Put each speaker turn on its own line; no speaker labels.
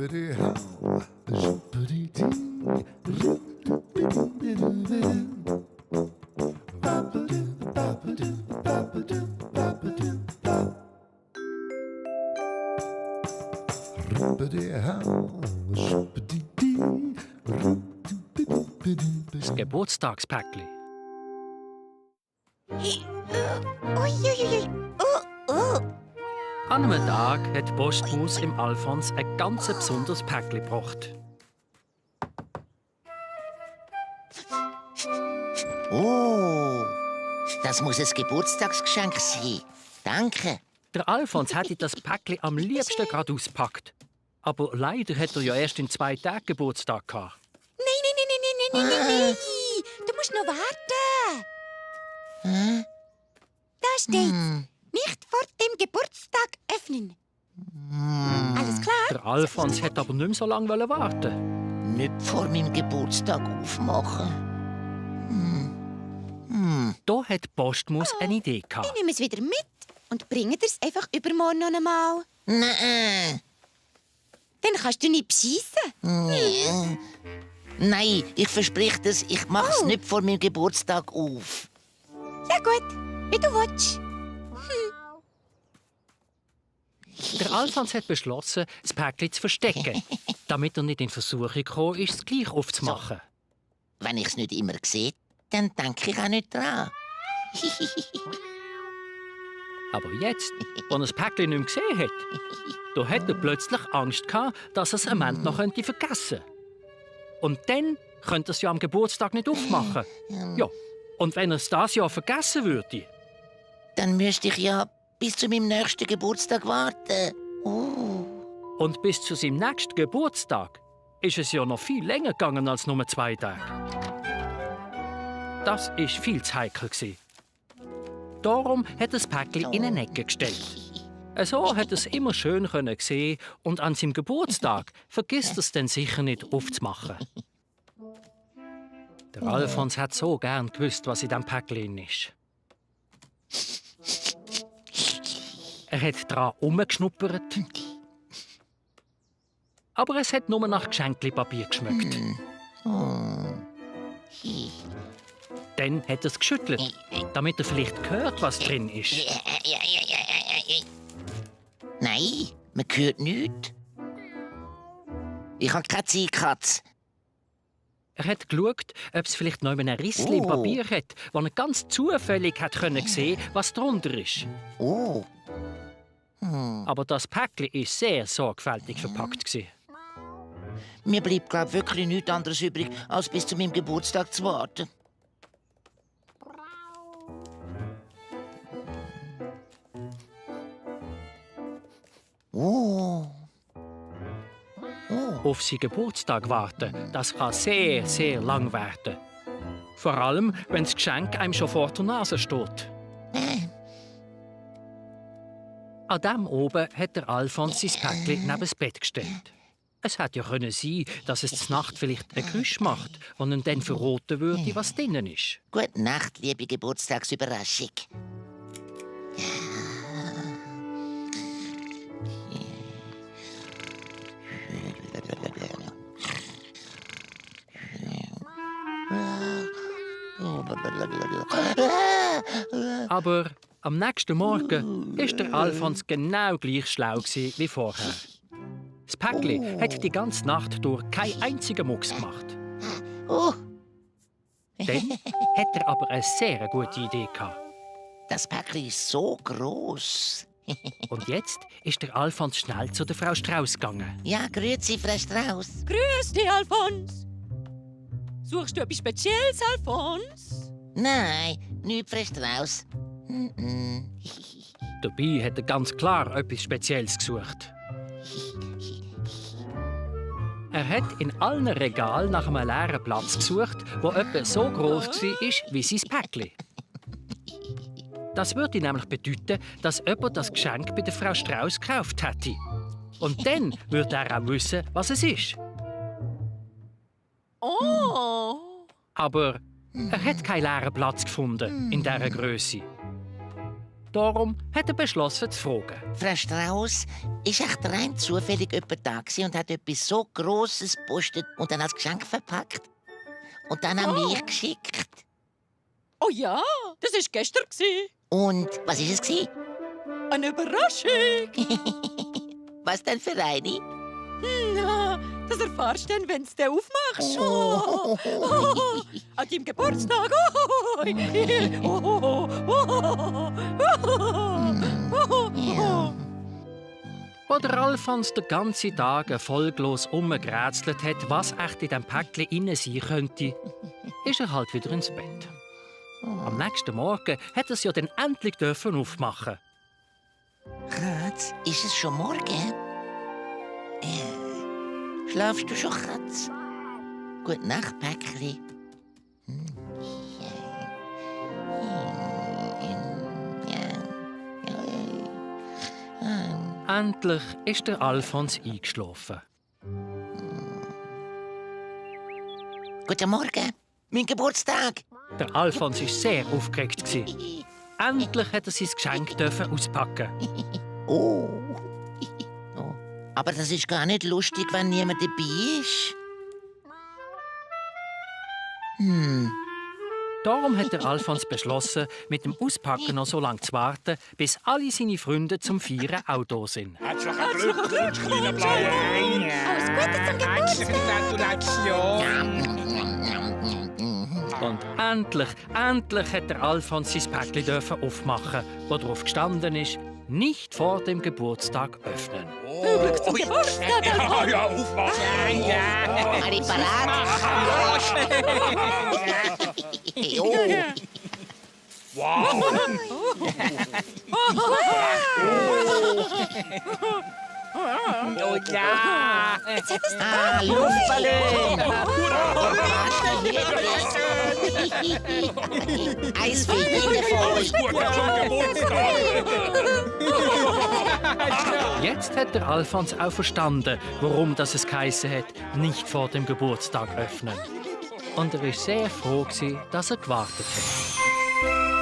Das Geburtstagspäckli.
Uiuiui.
An einem Tag hat die Postmaus im Alfons ein ganz besonderes Päckli gebracht.
Oh, das muss ein Geburtstagsgeschenk sein. Danke.
Der Alfons hätte das Päckli am liebsten gerade ausgepackt. Aber leider hat er ja erst in 2 Tagen Geburtstag gehabt.
Nein. Du musst noch warten. Da steht, nicht vor dem Geburtstag öffnen. Alles klar?
Der Alfons hat aber nicht mehr so lange warten.
Nicht vor meinem Geburtstag aufmachen.
Da hat die Postmaus eine Idee
Ich
gehabt.
nehme es wieder mit und bringe es einfach übermorgen noch einmal.
Nein.
Dann kannst du nicht beschissen.
Nein, ich verspreche das, ich mache es nicht vor meinem Geburtstag auf.
Ja gut, wie du willst.
Der Alfons hat beschlossen, das Päckli zu verstecken, damit er nicht in Versuchung gekommen ist, es gleich aufzumachen.
Wenn ich es nicht immer sehe, dann denke ich auch nicht dran.
Aber jetzt, als er das Päckli nicht mehr gesehen hat, da hat er plötzlich Angst gehabt, dass er es am Ende noch vergessen könnte. Und dann könnte er es ja am Geburtstag nicht aufmachen. Ja, und wenn er es dieses Jahr vergessen würde,
Dann müsste ich ja bis zu meinem nächsten Geburtstag warten.
und bis zu seinem nächsten Geburtstag ist es ja noch viel länger gegangen als nur 2 Tage. Das war viel zu heikel. Darum hat er das Päckli in eine Ecke gestellt. So hat er es immer schön sehen und an seinem Geburtstag vergisst er es dann sicher nicht aufzumachen. Der Alfons hat so gern gewusst, was in diesem Päckli ist. Er hat daran herumgeschnuppert. Aber es hat nur nach Geschenkpapier geschmeckt. Dann hat er es geschüttelt, damit er vielleicht hört, was drin ist.
Nein, man hört nichts. Ich habe keine Zeit, Katz.
Er hat geschaut, ob es vielleicht noch ein Rissli im Papier hat, wo er ganz zufällig hat sehen, was drunter ist.
Oh,
Aber das Päckli war sehr sorgfältig verpackt.
mir bleibt, glaube ich, wirklich nichts anderes übrig, als bis zu meinem Geburtstag zu warten.
Auf seinen Geburtstag warten, das kann sehr, sehr lang werden. Vor allem, wenn das Geschenk einem schon vor der Nase steht. An dem oben hat der Alfons sein Päckli neben das Bett gestellt. Es hätte ja können sein, dass es zur Nacht vielleicht ein Geräusch macht und ihm dann verraten würde, was drinnen ist.
Gute Nacht, liebe Geburtstagsüberraschung.
Aber am nächsten Morgen war der Alfons genau gleich schlau wie vorher. Das Päckli hat die ganze Nacht durch keinen einzigen Mucks gemacht. Dann hat er aber eine sehr gute Idee gehabt.
Das Päckchen ist so gross.
Und jetzt ist der Alfons schnell zu der Frau Strauss gegangen.
Ja, grüezi, Frau Strauss.
Grüß dich, Alfons. Suchst du etwas Spezielles, Alfons?
Nein, nicht Frau Strauss.
Dabei hat er ganz klar etwas Spezielles gesucht. Er hat in allen Regalen nach einem leeren Platz gesucht, der etwa so groß war wie sein Päckli. Das würde nämlich bedeuten, dass jemand das Geschenk bei der Frau Strauss gekauft hätte. Und dann würde er auch wissen, was es ist.
Oh.
Aber er hat keinen leeren Platz gefunden in dieser Größe. Darum hat er beschlossen zu fragen.
Frau Strauss, ist echt rein zufällig jemand da gewesen und hat etwas so Grosses gepostet und dann als Geschenk verpackt? Und dann an mich geschickt?
Oh ja, das war gestern.
Und was ist es gewesen?
Eine Überraschung.
Was denn für eine?
Na, das erfahrst du dann, wenn du den aufmachst. Oh. Oh. An deinem Geburtstag. Oh. Oh. Oh.
Ja.
Wo der Alfons den ganzen Tag erfolglos umgerätselt hat, was echt in diesem Päckchen innen sein könnte, ist er halt wieder ins Bett. Am nächsten Morgen hat er es ja dann endlich aufmachen.
Katz, ist es schon morgen? Schlafst du schon, Katz? Gute Nacht, Päckli.
Endlich ist der Alfons eingeschlafen.
Guten Morgen, mein Geburtstag.
Der Alfons war sehr aufgeregt. Endlich hat er sein Geschenk auspacken.
Oh. Oh. Aber das ist gar nicht lustig, wenn niemand dabei ist.
Darum hat der Alfons beschlossen, mit dem Auspacken noch so lange zu warten, bis alle seine Freunde zum Feiern auch da sind.
Herzlichen Glückwunsch, kleiner Blauer.
Alles Gute zum Geburtstag.
Gratulation.
Und endlich hat der Alfons sein Päckchen aufmachen, wo drauf gestanden ist, nicht vor dem Geburtstag öffnen.
Glück zum Geburtstag.
Ja, aufmachen.
Alle parat? Oh.
Wow. Oh ja.
Ah, Luftballon. Eisfee, voll.
Guter Geburtstag.
Jetzt hat der Alfons auch verstanden, warum das es geheissen hat, nicht vor dem Geburtstag öffnen. Und er war sehr froh, dass er gewartet hat.